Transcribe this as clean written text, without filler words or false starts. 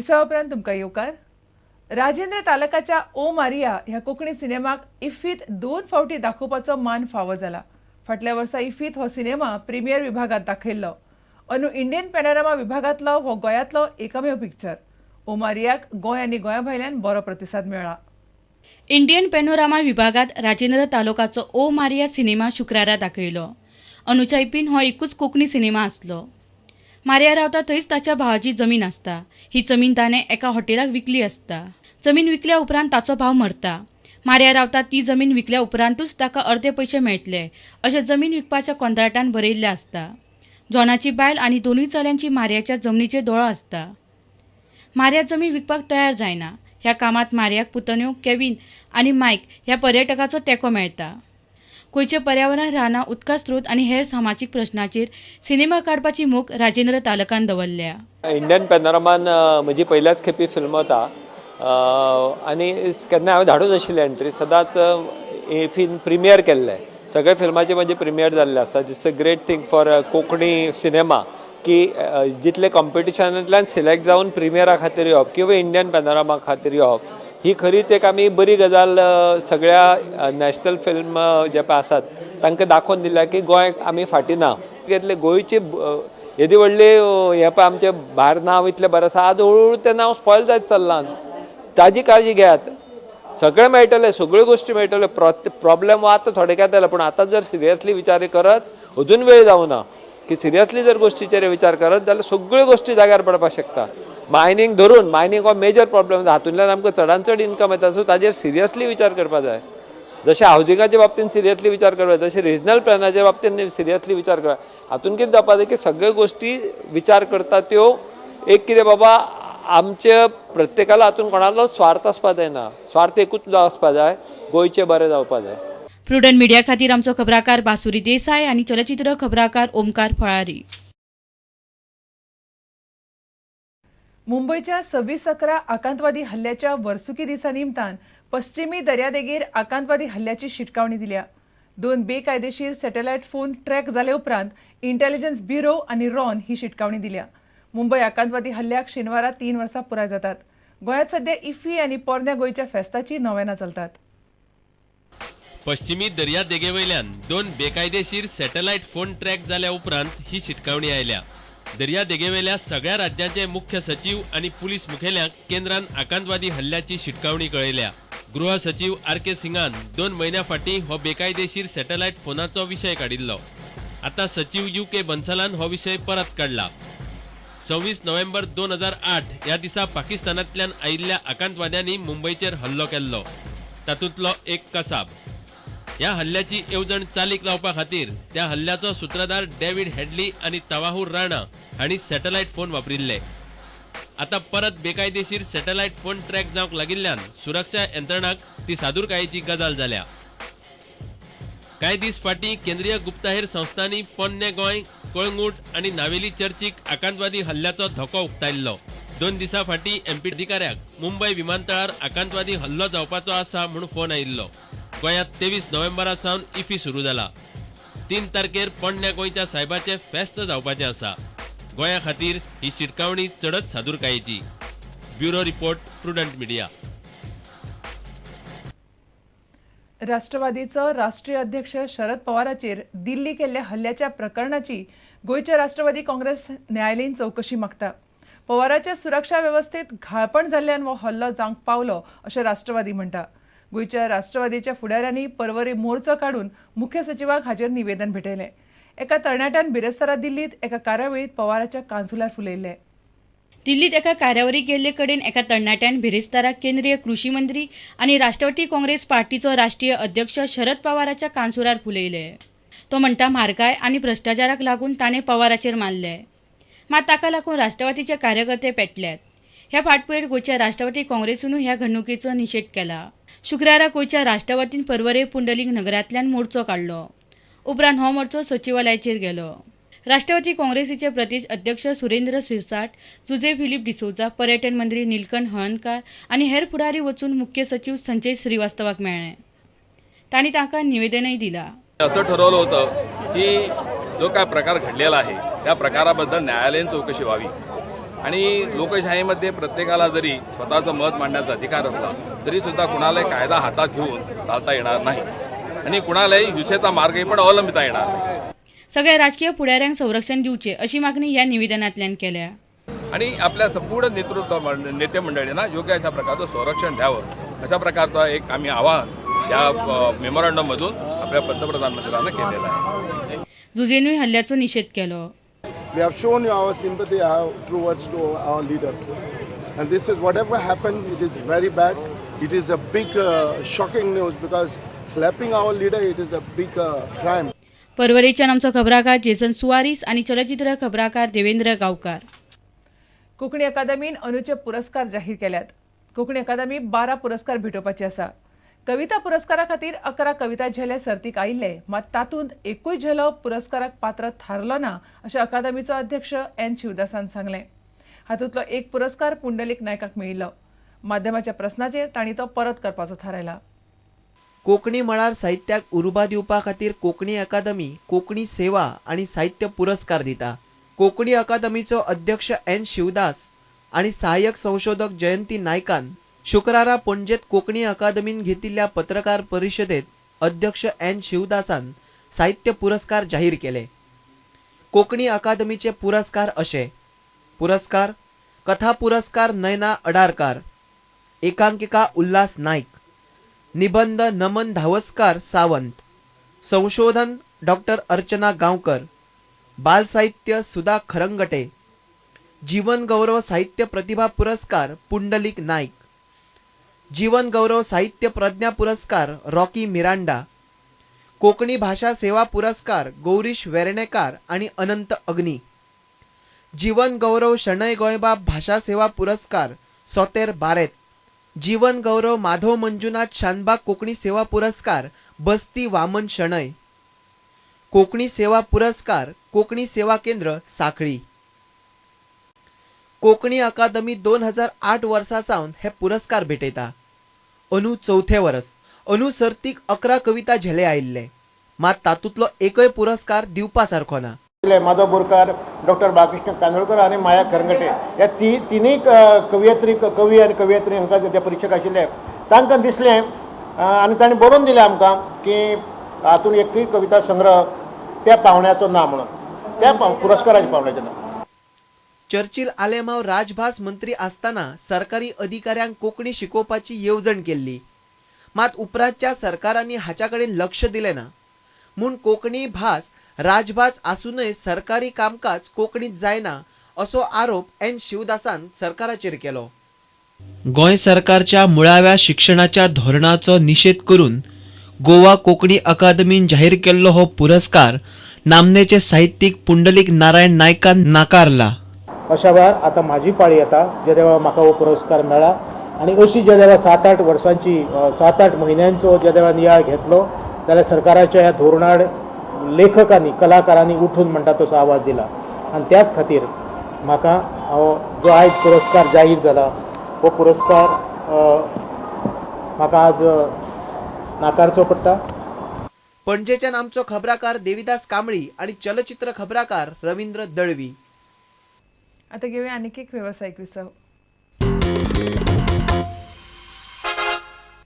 विसवा उपरांत तुमकां येवकार. राजेंद्र तालकाच्या ओ मारिया ह्या कोंकणी सिनेमाक इफ्फीत 2 फावटी दाखोवपाचो मान फावो जाला. फाटल्या वर्सा इफ्फीत हो सिनेमा प्रिमियर विभागांत दाखयल्लो. अंदू इंडियन पॅनोरमा विभागांतलो हो गोंयांतलो एकमेव पिक्चर. ओ मारियाक गोंय आनी गोंया भायल्यान बरो प्रतिसाद मेळ्ळा. इंडियन पॅनोरमा विभागांत राजेंद्र तालुकाचो ओ मारिया सिनेमा शुक्रारा दाखयलो. अनुच्या इफ्फीन हो एकूच कोंकणी सिनेमा आसलो. मारिया रावता थंयच ताच्या भावाची जमीन आसता. ही जमीन ताणें एका हॉटेलाक विकली आसता. जमीन विकल्या उपरांत ताचो भाव मरता. मारिया रावता ती जमीन विकल्या उपरांतूच ताका अर्दे पयशे मेळटले अशें जमीन विकपाच्या कॉन्ट्राक्टान बरयिल्लें आसता. जॉनाची बायल आनी दोनूय चल्यांची मारियाच्या जमनीचेर दोळो आसता. मारिया जमीन विकपाक तयार जायना. ह्या कामांत मारियाक पुतण्यो केवीन आनी मायक ह्या पर्यटकाचो तेंको मेळटा. गोंयचें पर्यावरण, रानां, उदका स्रोत आनी हेर सामाजीक प्रश्नाचेर सिनेमा काडपाची मोख राजेंद्र तालकान दवरल्या. इंडियन पॅनोरमान म्हजी पयल्याच खेपी फिल्म वता आनी केन्ना हांवें धाडूंक नाशिल्ली एंट्री. सदांच इफ्फीन प्रिमियर केल्लें. सगळे फिल्माचे म्हजे प्रिमियर जाल्ले आसता. It's a great thing for Konkani cinema की जितले कॉम्पिटिशनांतल्यान सिलेक्ट जावन प्रिमियरा खातीर येवप किंवा इंडियन पॅनोरमा खातीर येवप ही खरीच एक आमी बरी गजाल सगळ्या नॅशनल फिल्म जे पळय आसात तांकां दाखोवन दिल्या की गोंय आमी फाटीं ना. कितले गोंयची येदी व्हडली हें पळय आमचें भायर नांव इतलें बरें आसा, आज हळू तें नांव स्पॉयल जायत चल्लां. ताजी काळजी घेयात. सगळें मेळटलें, सगळ्यो गोश्टी मेळटल्यो. प्रॉब्लेम आतां थोडे काय जाले, पूण आतां जर सिरियसली विचार करत अजून वेळ जावना की सिरियसली जर गोश्टीचेर विचार करत जाल्यार सगळ्यो गोश्टी जाग्यार पडपाक शकता. मायनींग धरून, मायनींग हो मेजर प्रॉब्लेम, हातूंतल्यान आमकां चडान चड इन्कम येता. सो ताजेर सिरियसली विचार करपाक जाय. जशें हावजिंगाच्या बाबतींत सिरियसली विचार करपाक जाय, तशें रिजनल प्लॅनाच्या बाबतींत सिरियसली विचार करपाक. हातूंत कितें जावपाक जाय की सगळ्यो गोश्टी विचार करता त्यो एक कितें बाबा आमचे प्रत्येकाला हातूंत कोणालो स्वार्थ आसपाक जायना. स्वार्थ एकूच आसपाक जाय, गोंयचें बरें जावपाक जाय. प्रुडंट मिडिया खातीर आमचो खबराकार बासुरी देसाय आनी चलचित्र खबराकार ओमकार फळारी. मुंबयच्या 26/11 आकांतवादी हल्ल्याच्या वर्सुकी दिसा निमतान पश्चिमी दर्यादेगेर आकांतवादी हल्ल्याची शिटकावणी दिल्या. 2 बेकायदेशीर सॅटेलायट फोन ट्रॅक जाले उपरांत इंटेलिजन्स ब्युरो आनी रॉन ही शिटकावणी दिल्या. मुंबय आकांतवादी हल्ल्याक शेनवारा 3 वर्सां पुराय जातात. गोंयांत सध्या इफ्फी आनी पोरण्या गोंयच्या फेस्ताची नोवेनां चलतात. पश्चिमी दर्यादेगेवयल्यान 2 बेकायदेशीर सॅटेलायट फोन ट्रॅक जाल्या उपरांत ही शिटकावणी आयल्या. दर्यादेगेवेल्या सगळ्या राज्यांचे मुख्य सचिव आनी पुलीस मुखेल्यांक केंद्रान आकांतवादी हल्ल्याची शिटकावणी कळयल्या. गृह सचिव आर के सिंगान 2 म्हयन्या फाटीं हो बेकायदेशीर सॅटेलायट फोनाचो विशय काडिल्लो. आतां सचिव you के बन्सलान हो विशय परत काडला. 26 नोव्हेंबर 2008 ह्या दिसा पाकिस्तानांतल्यान आयिल्ल्या आकांतवाद्यांनी मुंबयचेर हल्लो केल्लो. तातूंतलो एक कसाब. ह्या हल्ल्याची येवजण चालीक लावपा खातीर त्या हल्ल्याचो सुत्रधार डेव्हिड हेडली आनी तवाहूर राणा हांणी सॅटेलायट फोन वापरिल्ले. आतां परत बेकायदेशीर सॅटेलायट फोन ट्रॅक जावंक लागिल्ल्यान सुरक्षा यंत्रणांक ती सादूरकायेची गजाल जाल्या. कांय दीस फाटीं केंद्रीय गुप्तहेर संस्थांनी पोन्ने गोंय, कळंगूट आनी नावेली चर्चीक आकांतवादी हल्ल्याचो धोको उक्तायल्लो. 2 दिसां फाटीं एमपी अधिकाऱ्याक मुंबय विमानतळार आकांतवादी हल्लो जावपाचो आसा म्हूण फोन आयिल्लो. गोंयांत 23 नोव्हेंबरा सावन इफ्फी सुरू जाला. 3 तारखेर पोरण्या गोंयच्या सायबाचें फेस्त जावपाचें आसा. गोंया खातीर ही शिटकावणी चडच सादूरकायेची. Bureau report, Prudent Media. राष्ट्रवादीचो राष्ट्रीय अध्यक्ष शरद पवाराचेर दिल्ली केल्ल्या हल्ल्याच्या प्रकरणाची गोंयच्या राष्ट्रवादी काँग्रेस न्यायालयीन चवकशी मागता. पवाराच्या सुरक्षा वेवस्थेत घाळपण जाल्ल्यान हो हल्लो जावंक पावलो अशें राष्ट्रवादी म्हणटा. गोंयच्या राष्ट्रवादीच्या फुडाऱ्यांनी परवरी मोर्चो काडून मुख्य सचिवाक हाचेर निवेदन भेटयलें. एका तरणाट्यान बिरेस्तारा दिल्लीत एका कार्यावळींत पवाराच्या कानसुलार फुलयिल्लें. दिल्लीत एका कार्यावळीक गेल्ले कडेन एका तरणाट्यान बिरेस्तारा केंद्रीय कृशी मंत्री आनी राष्ट्रवादी काँग्रेस पार्टीचो राष्ट्रीय अध्यक्ष शरद पवाराच्या कानसुरार फुलयले. तो म्हणटा म्हारगाय आनी भ्रश्टाचाराक लागून ताणें पवाराचेर मारले. मात ताका लागून राष्ट्रवादीचे कार्यकर्ते पेटल्यात. ह्या फाटभुंयेर गोंयच्या राष्ट्रवादी काँग्रेसीनूय ह्या घडणुकेचो निशेध केला. शुक्रारा गोंयच्या राष्ट्रवादीन परवरे पुंडलीक नगरांतल्यान मोर्चो काडलो. उपरांत हो मोर्चो सचिवालयाचेर गेलो. राष्ट्रवादी काँग्रेसीचे प्रदेश अध्यक्ष सुरेंद्र सिरसाट, जुजे फिलीप डिसोजा, पर्यटन मंत्री नीलकंठ हळर्णकार आनी हेर फुडारी वचून मुख्य सचिव संजय श्रीवास्तवाक मेळ्ळे. तांणी तांकां निवेदनय दिलां. असं ठरवलं होतं की जो काय प्रकार घडलेला आहे त्या प्रकाराबद्दल न्यायालयीन चौकशी व्हावी. आणि लोकशाहीमध्ये प्रत्येकाला जरी स्वतःचं मत मांडण्याचा अधिकार असला तरीसुद्धा कुणालाही कायदा हातात घेऊन चालता येणार नाही आणि कुणालाही हिंसेचा मार्गही पण अवलंबिता येणार नाही. सगळ्या राजकीय फुडाऱ्यांक संरक्षण दिवचे अशी मागणी ह्या निवेदनांतल्यान केल्या. आणि आपल्या संपूर्ण नेतृत्व नेते मंडळींना योग्य अशा प्रकारचं संरक्षण द्यावं अशा प्रकारचा एक आम्ही आवाज या मेमोरांडममधून आपल्या पंतप्रधानमंत्र्यांना केलेला आहे. जुजेनूय हल्ल्याचो निषेध केलो. We have shown our sympathy towards to our leader, and this is whatever happened. It is very bad. It is a big shocking news because slapping our leader, it is a big crime. परवरेच्यान आमचो खबराकार Jason Soares आणि चलचित्र खबराकार देवेंद्र गावकार. कोंकणी अकादमीन अनुचे पुरस्कार जाहीर केल्यात. कोंकणी अकादमी 12 पुरस्कार भेटोवपाची आसा. कविता पुरस्कारा खातीर 11 कविता झेले सर्तीक आयिल्ले, मात तातूंत एकूय झेलो पुरस्काराक पात्र थारलो ना अशें अकादमीचो अध्यक्ष एन शिवदासान सांगलें. हातूंतलो एक पुरस्कार पुंडलीक नायकाक मेळिल्लो. माध्यमाच्या प्रस्नाचेर तांणी तो परत करपाचो थारायला. कोंकणी मळार साहित्याक उर्बा दिवपा खातीर कोंकणी अकादमी कोंकणी सेवा आनी साहित्य पुरस्कार दिता. कोंकणी अकादमीचो अध्यक्ष एन शिवदास आनी सहाय्यक संशोधक जयंती नायकान शुक्रारा पणजेत कोंकणी अकादमीन घेतिल्ल्या पत्रकार परिशदेत अध्यक्ष एन शिवदासान साहित्य पुरस्कार जाहीर केले. कोंकणी अकादमीचे पुरस्कार अशे: पुरस्कार कथा पुरस्कार नयना अडारकार, एकांकिका उल्हास नाईक, निबंध नमन धावस्कार सावंत, संशोधन डॉक्टर अर्चना गांवकर, बालसाहित्य सुधा खरंगटे, जीवन गौरव साहित्य प्रतिभा पुरस्कार पुंडलिक नाईक, जीवन गौरव साहित्य प्रज्ञा पुरस्कार रॉकी मिरांडा, कोंकणी भाषा सेवा पुरस्कार गौरीश वेर्णेकार आणि अनंत अग्नी, जीवन गौरव शणै गोंयबाब भाषा सेवा पुरस्कार सोतेर बारेत, जीवन गौरव माधव मंजुनाथ शानबाग कोंकणी सेवा पुरस्कार बस्ती वामन शणै, कोंकणी सेवा पुरस्कार कोंकणी सेवा केंद्र साखळी. कोंकणी अकादमी 2008 वर्सा सावन हे पुरस्कार भेटयता. अंदू चवथे वर्स अंदू सर्तीक 11 कविता झेले आयिल्ले, मात तातूंतलो एकय पुरस्कार दिवपा सारको ना. माधव बोरकार, डॉक्टर बाळकृष्ण कांदोळकर आनी माया खरंगटे ह्या तिनूय कवयित्री कवी आनी कवयित्री हांकां ते परिक्षक आशिल्ले. तांकां दिसलें आनी तांणी बरोवन दिलें आमकां की हातूंत एकूय कविता संग्रह त्या पावण्याचो ना म्हणून, त्या पुरस्काराच्या पावण्याचो ना. चर्चिल आलेमाव राजभास मंत्री आसतना सरकारी अधिकाऱ्यांक कोंकणी शिकोवपाची येवजण केल्ली, मात उपरांतच्या सरकारांनी हाच्या कडेन लक्ष दिलें ना. म्हूण कोंकणी भास राजभास आसूनय सरकारी कामकाज कोंकणीत जायना असो आरोप एन शिवदासान सरकाराचेर केलो. गोंय सरकारच्या मुळाव्या शिक्षणाच्या धोरणाचो निशेध करून गोवा कोंकणी अकादमीन जाहीर केल्लो हो पुरस्कार नामनेचे साहित्यीक पुंडलीक नारायण नायकान नाकारला. अशा वेळार आतां म्हाजी पाळी येता जेद्या वेळार म्हाका हो पुरस्कार मेळ्ळा आनी अशी जेद्या वेळार 7-8 वर्सांची 7-8 म्हयन्यांचो जेद्या वेळार नियाळ घेतलो जाल्यार सरकाराच्या ह्या धोरणाड लेखकांनी कलाकारांनी उठून म्हणटा तसो आवाज दिला आनी त्याच खातीर म्हाका हो जो आयज पुरस्कार जाहीर जाला हो पुरस्कार म्हाका आज नाकारचो पडटा. पणजेच्यान आमचो खबराकार देविदास कांबळी आनी चलचित्र खबराकार रवींद्र दळवी. आता घेऊया आणखी एक व्यावसायिक विसव.